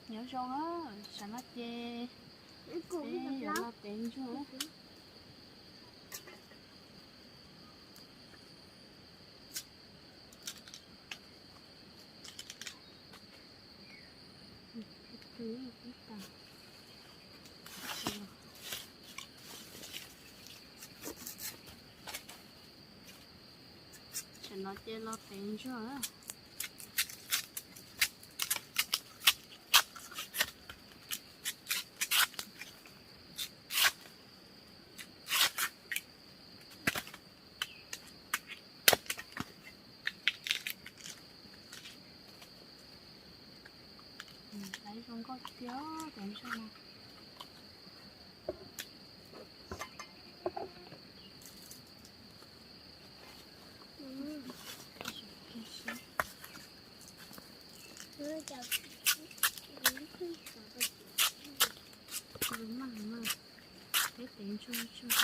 Nyob zoo, tam sim no ces peb yuav los tev ntsuag. Tam sim no ces los tev ntsuag. Laiv zoo nkauj tiag tiag cov ntsuag no. Peb tev ntsuag tsuag.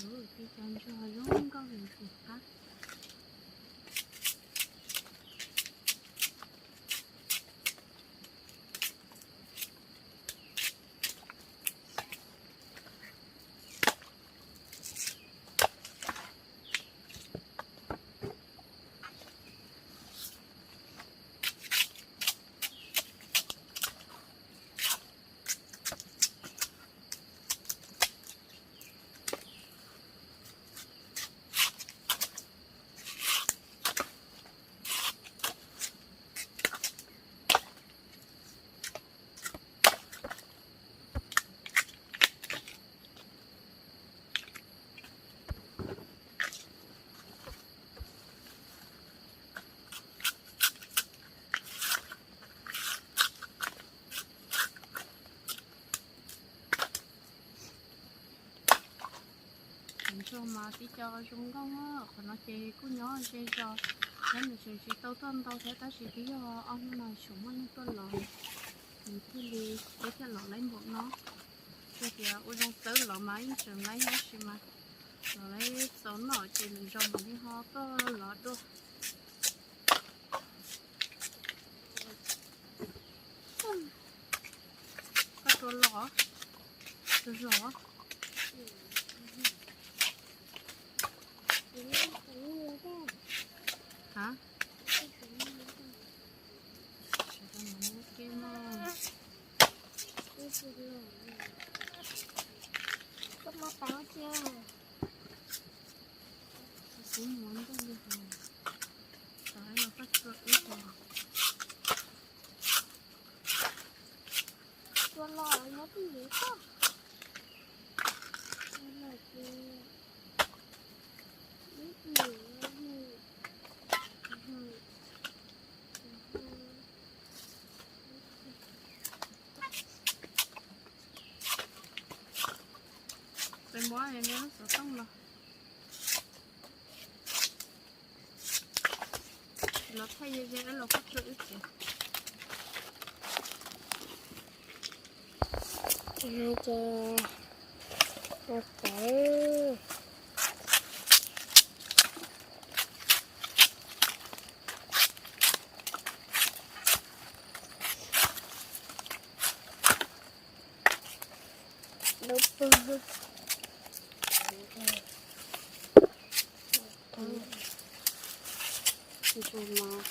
Ub, peb cov ntsuag zoo nkauj li tus qab. Ntsuag mas tib co zoo nkauj, qhov no ces kuj nyob ze zos, nyob nws tseem tsis tau tuaj ntau thiab, tab sis twb yog ob hnub no tseem muaj neeg tuaj lov, nws thiaj li, peb thiaj lov laib npaum no. Yog tias ua zoo txawb lov mas yeej tseem laib tab sis mas lov laib txaus noj ces lwm zaus mam li ho tuaj lov dua. Koj tua los, tua zog. Ha? Sawv daws mus ua ke mog. Kuv mus ntej li hos, tau los koj tua wb hos. Tua los nyob twj ywm koj. Tua los ces ib nyuam mus. Peb muab lub xov tooj los. Los thaij ze ze los koj tua wb txiv. Ces ua tau. Lub pag. Ntsuag mas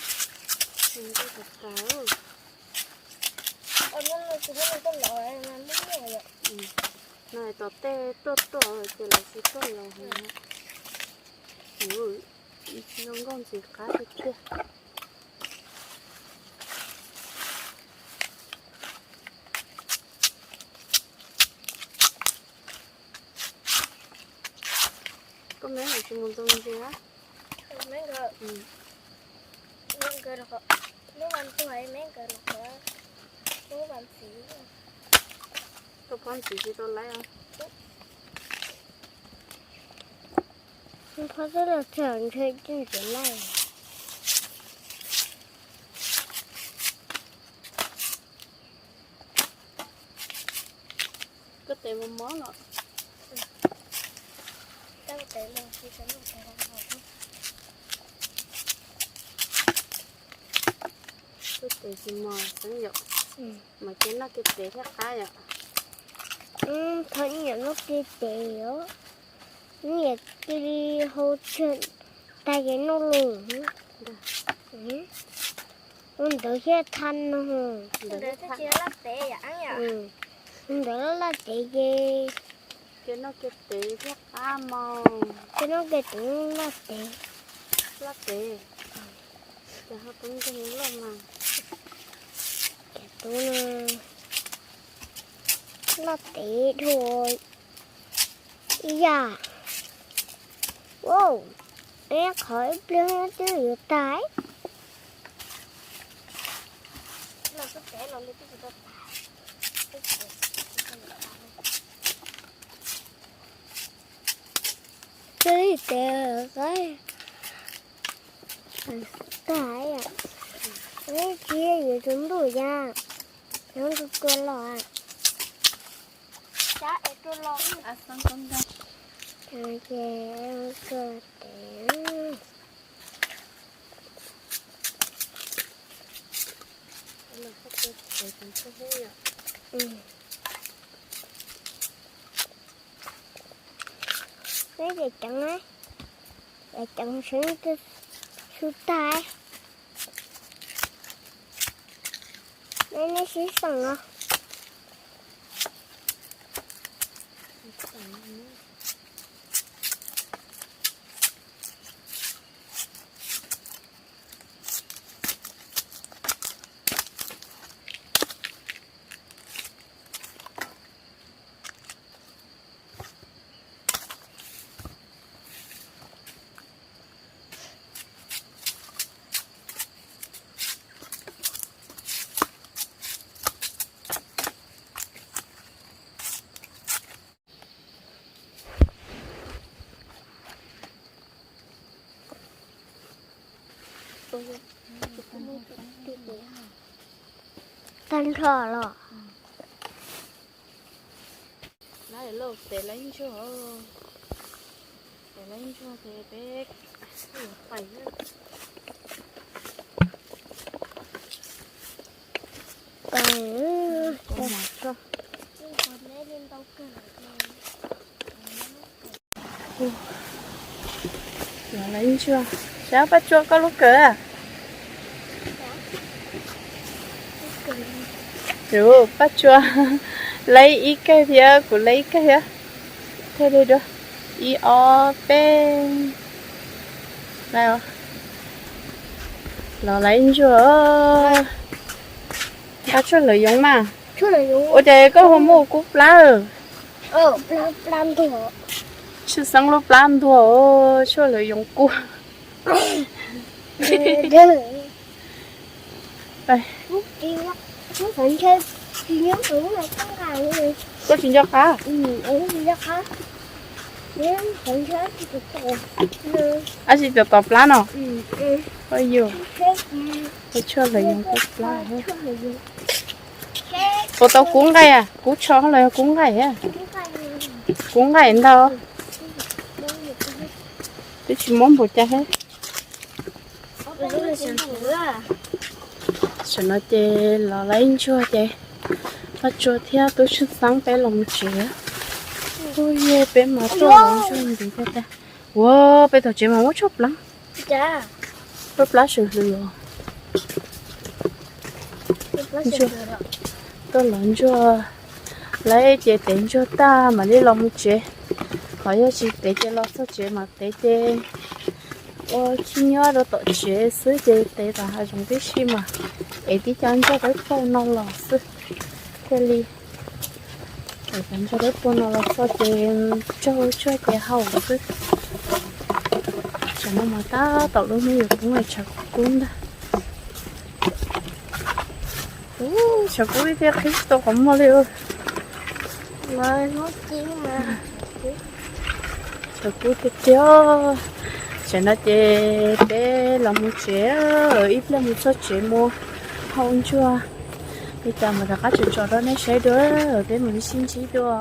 zoo nkauj tas tas. Ua no ces muab no coj los mas muab noj yom. No tom tej tuaj tuaj ces lawv tsis tuaj los. Zoo nkauj ntxim qab tiag tiag. Koj me tsis mus ntoo ntsia. Koj pob ntxiv tsis tau laib os. Pob txhawb los txhawm ntshe tsis laib. Koj tes mos mos los. Koj tes tsis mos xeeb yom. Mas kev noj kev tev thiaj qab yom. Thov nyiam noj kev tev os. Nyiam cia li hau tsawg tag ces noj lus. Ua ntawd thiaj thaj no. Ua ntawd laj laj tev ces. Kev noj kev tev thiaj qab mog. Kev noj kev tev laj tev. Laj tev. Ces ho tub nkeeg loj mas. Ces tub laj tev dhau ib yam. Wow, ib qhov ib pliag twb yuav tag. Twb ib tes qaib tag. Ib pliag yuav tsaus ntuj ya, nyob tua tua los. Ces tua tes. Peb cov ceev, cov ceev seb twb su tag. Nej, nej sib xeem os. Tag nrho los. Lawv tes laib ntsuag, tes laib ntsuag ces peb yuav pais. Los laib ntsuag, sab Paj Tsua koj lub kawm. Yus Paj Tsua laib ib kawm thiab kuv laib ib kawm thiab. Thiaj li dua ib ob peb. Los laib ntsuag. Nqa tshuaj lawv yoov mas. Ua cas koj ho muaj kub plab? Tshwj xeeb lub plab ntuag, tshuaj lawv yoov kub. Koj tsis nco qab? Ab, tsis pom tom plab no. Yus, tshuaj lawv yoov kub plab. Puas tau kub nqaij? Kub tsho los yog kub nqaij? Kub nqaij ntag. Twb tsis muab npaum cas thiab. Tam no ces los laib ntsuag ces Paj Tsua thiab Tub Tsheej Xeeb peb los tsev. Ub, yog peb mas tuaj los ntsuag ntiv thiab tag. Ua, peb tom tsev mas muab tshuaj plab. Tshuaj plab sawv hws os. Tuaj los ntsuag, Lawv ces tev ntsuag tag mam li los mus tsev, ho yog tsis tev ces los txog tsev mas tev ces ua khib nyob rau tom tsev xwb ces tev tom hav zoov tib si mas ev tib co ntsuag dawb paug no los xwb thiaj li. Ev cov ntsuag dawb paug no los txog ces tsaug tsuag ces haus xwb. Tsam no mas tab tom lub hnub yuav kub, tshav kub ntag. Tshav kub ib tiag qhib tsis tau qhov muag li. Tshav kub tiag tiag. Tsam no ces peb los mus tsev, ib pliag mus txog tsev mus hau ntsuag li cas mas rov qab tso tso rau nej saib dua, peb mus sib ntsib dua.